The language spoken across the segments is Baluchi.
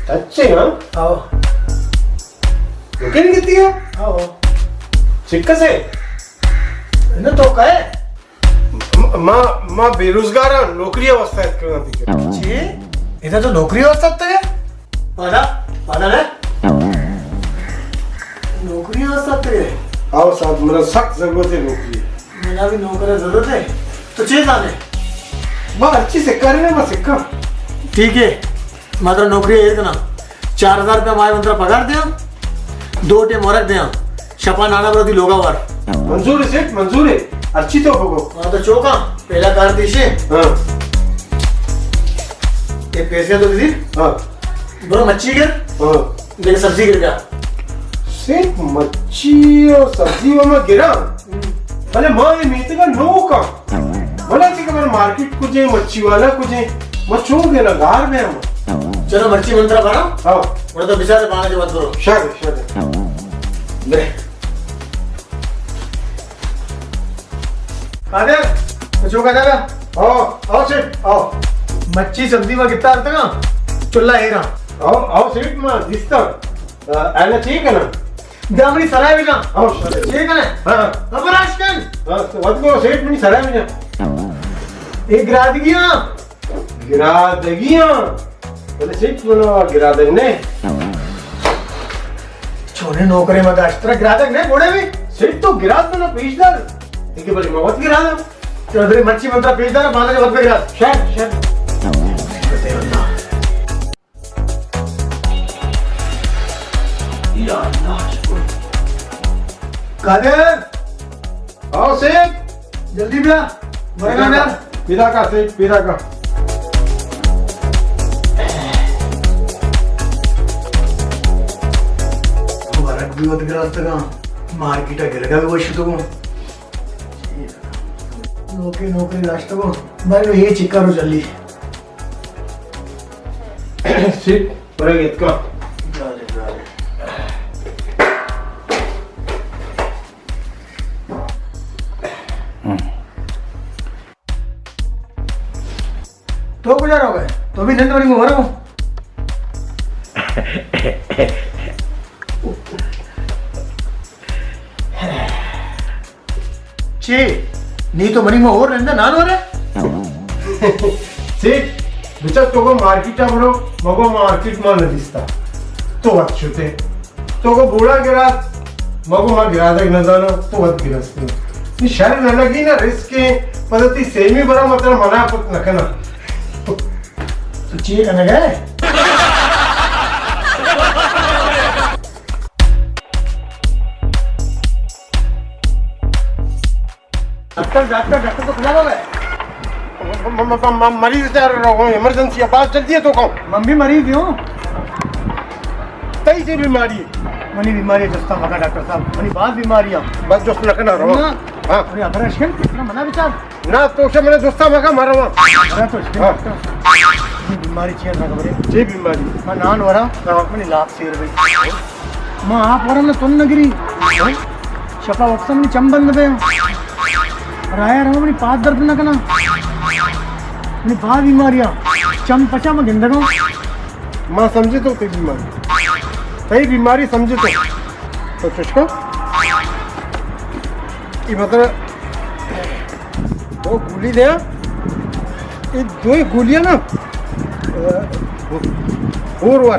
اچھے ہاں؟ ہاں۔ بکنگ کیتی ہے؟ ہاں۔ چکس ہے؟ نہ تو کہے؟ م-، ما، ما بے روزگار ہاں، نوکری واسطہ اتکگاں تئی کرا۔ چی؟ ادا تو نوکری واسطہ اتکے؟ پادا، پادا نے؟ نوکری واسطہ اتکے؟ آؤ صاحب، منا سخت ضرورت ہے نوکری۔ منا بھی نوکر ضرورت ہے۔ تو چی زانے؟ ما ہرچی سکا رہے نا، ما سکا۔ ٹھیک ہے۔ ما ترا نوکری ایر کناں۔ چار ہزار روپیہ ماہ من ترا پگار دیاں، دو ٹیم ورگ دیاں، شپا نانا برو تئی لوگا وار۔ منظور ہے سیٹھ، منظور ہے، ہرچی تو بگو۔ ہاں تو چوکاں، پہلا کار دیشے۔ ہاں۔ اے پیسے تو دی۔ ہاں۔ برو مچھی گر۔ ہاں۔ دیکھ سبزی گر گیا۔ سیٹھ مچھی اور سبزی وہ میں گرا۔ ہم۔ بلے ما اے میتگا نوکاں۔ بلے چی خبر مارکیٹ کجے، مچھی والا کجے، ما چون گے نا گار میں ہم۔ چلو مرچی من ترا برا۔ ہاں۔ گڑا تو بچار باندا چہ وت برو۔ شر، شر۔ برے۔ قادر، تو چوکا جاگا؟ آؤ۔ آؤ سیٹھ، آؤ۔ مچھی سبزی ما گتا ارتگا، چلا ایرا۔ آؤ، آؤ سیٹھ، ما دیستا۔ آ، ایلا چی کنا؟ دامنی سرائے بجا۔ آؤ، سرائے۔ چی کنا؟ ہاں۔ خبر آشکن۔ ہاں، تو وت کو سیٹھ منی سرائے بجا۔ اے گرادگیاں۔ گرادگیاں؟ بلے سیٹھ منا گرادگ نے۔ چونے نوکرے ما داشت، ترا گرادگ نے بوڑے بھی؟ سیٹھ تو گراد منا پیش دار۔ دیکھے بلے ما وت گراداں۔ چلو بلے مرچی من ترا پیش دار، باندا چہ وت بگراد۔ شر، شر۔ قادر! ہاں سیٹھ۔ جلدی بیا۔ ورگا بیا۔ پیدا کا سیٹھ، پیدا کا۔ ورگ بھی وت گراستگاں۔ مارکیٹ ء گرگا بھی وش تو۔ نوکری، نوکری داشتگو۔ بلے اے چکر و جلی۔ سیٹھ، برگ اتکا۔ جا لے، جا لے۔ تو کجا رو گئے؟ تو بھی نند بنی گو۔ چی؟ نی تو منی ما ہور نندے نان ورے؟ سیٹھ، بچا تو گو مارکیٹ ء برو، مگو مارکیٹ ما ندیستا۔ تو وت شتے۔ تو گو بوڑا گرات، مگو ما گرادگ نزاناں، تو وت گرستے۔ نی شر نہ لگی نا رسکیں، پدا تی سیمی برا مطلب منا پت نہ کنا۔ تو چی کنگا ئے؟ ڈاکٹر، ڈاکٹر، ڈاکٹر تو کجا گئے؟ م-، م-، م-، م-، مریض تیار رہو، ایمرجنسی ہے، بات جلدی ہے تو کہو۔ من بھی مریض ہی ہوں۔ تئی چی بیماری ہے؟ منی بیماری ہے جستا مکا ڈاکٹر صاحب، منی باز بیماری ہے۔ بس جست نہ کنا رہو۔ نا۔ ہاں۔ ارے ابرش کن، اتنا منا بچار۔ نا، تو سے میں نے دوستا مگا مارا ہوا۔ ارے تو اس کے ہاں۔ ڈاکٹر، یہ بیماری چیئے نہ خبرے۔ جی بیماری۔ میں نان ورا، ہاں۔ منی لاپ سیر بھائی۔ ما آپ ورا نہ تن نگری۔ شپا وقت منی چم بند بے۔ رایا رہا منی پاد درد نہ کنا۔ منی با بیماریاں۔ چم پچا میں گندگا۔ ما سمجھے تو تئی بیماری۔ تئی بیماری سمجھے تو۔ تو چشکا؟ یہ مطلب دو گولی دیا۔ یہ دو گولیاں نا، ہور ور۔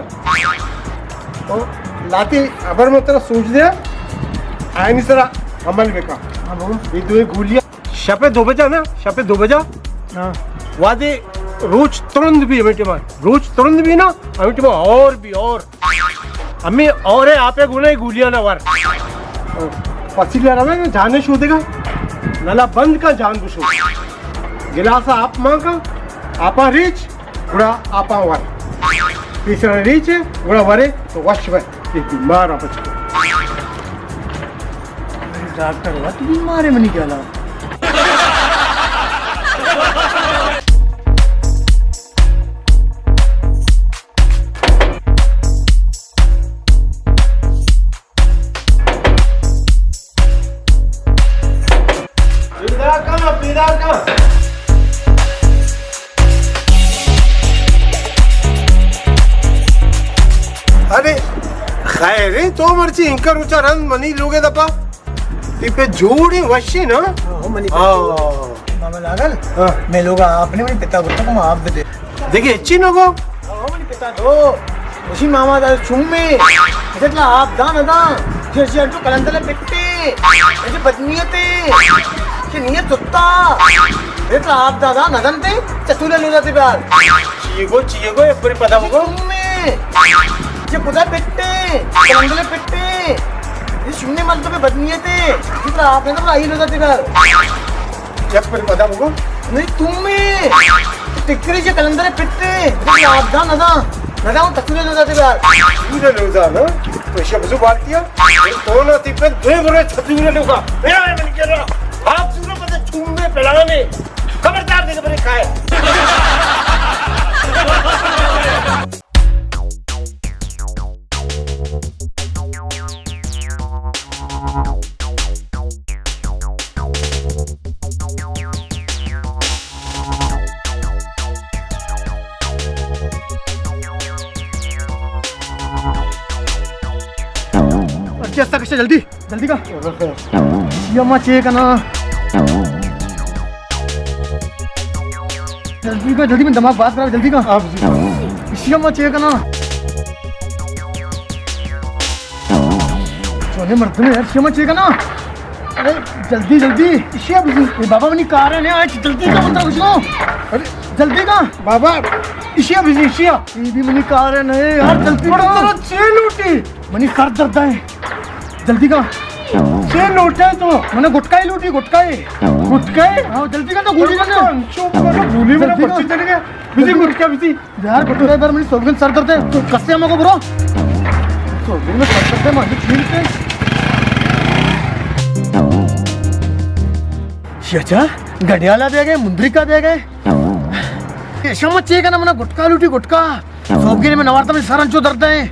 تو لاتی ابر میں ترا سوچ دیا، آئینی سرا عمل بکا۔ ہاں بابا۔ یہ دو گولیاں شپے دو بجا نا، شپے دو بجا۔ ہاں۔ وادے روچ ترند بھی ہمیں ٹیما، روچ ترند بھی نا، ہمیں ٹیما اور بھی اور۔ ہمیں اور ہے، آپ گونا گولیاں نہ ور۔ پسیلا روے نا، جانے شو دے گا۔ نلا بند کا جان بشو۔ گلاسا آپ ماں کا، آپا ریچ، گڑا آپا ور۔ پیسرا ریچ ہے، گڑا ورے، تو وش بے۔ یہ بیمار آ بچ۔ ڈاکٹر وت بیمار ہے منی خیالا۔ پیدا کا، پیدا کا۔ اے رے، تو مرچی انکا روچا رند منی لوگے دپا۔ تی پہ جوڑی وشی نا؟ ہاں، منی پہ ہاں۔ جوڑی۔ ماما لاگل، ہاں۔ میں لوگ آپ نے منی پتا بولتا کہ آپ دے۔ دیکھے، اچھی نہ گو۔ ہاں، منی پتا دو۔ اسی ماما دا چومے۔ جتلا آپ دان دان۔ جیسے انچو کلندر پٹے۔ ایسے بدنیتے۔ کہ نیت ستا۔ جتلا آپ دا دان ندن تے۔ چتولے لو جاتے بیار۔ چیئے گو، چیئے گو، ایک بری پدا بگو۔ تمے۔ یہ خدا پٹے، کلندلے پٹے۔ یہ سننے مردم پہ بدنیتے۔ جتنا آپ نے تو آئی لگا تیرا۔ ایک بری پدا بگو۔ نہیں، تمے۔ ٹکری سے کلندلے پٹے۔ جتنا آپ دا ندا۔ ندا ہوں تکولے لگا تیرا۔ تکولے لگا نا؟ تو شب زو بارتیا۔ تو نا تی پہ دوئے برے تکولے لگا۔ میرا ہے من کر رہا۔ آپ زورا پتہ چومے پلانے۔ خبردار دے برے کھائے۔ اچھا، ایسا کیسے جلدی؟ جلدی کا۔ یہ ماں چیک نا۔ جلدی کا، جلدی میں دماغ بات کرا، جلدی کا۔ آپ جی۔ یہ ماں چیک نا۔ سونے مردم ہے یار، یہ ماں چیک نا۔ ارے جلدی، جلدی۔ یہ بابا منی کار ہے نا، آج جلدی کا بندہ کچھ کو۔ ارے جلدی کا۔ بابا، اشیا بزی، اشیا۔ یہ بھی منی کار ہے نا یار، جلدی کا۔ چھ لوٹی۔ منی سر درد ہے۔ جلدی کا۔ چھ لوٹے تو۔ منی گٹکا ہی لوٹی، گٹکا ہی۔ گٹکا ہی؟ ہاں، جلدی کا تو گولی جلدی۔ چپ کرو، گولی میرا جلدی کا۔ پرچی چڑھ گیا۔ بزی گٹکا بزی۔ یار، گٹکا بار منی سوگن سر درد ہے۔ تو کسے ہم کو برو۔ سوگن میں سر درد ہے، ماجی چھیل کے۔ اچھا، گھڑیالا دے گئے، مندری کا دے گئے۔ شما چیک نا، منا گٹکا لوٹی، گٹکا۔ سوگن میں نوارتا میں سر انچو درد ہے۔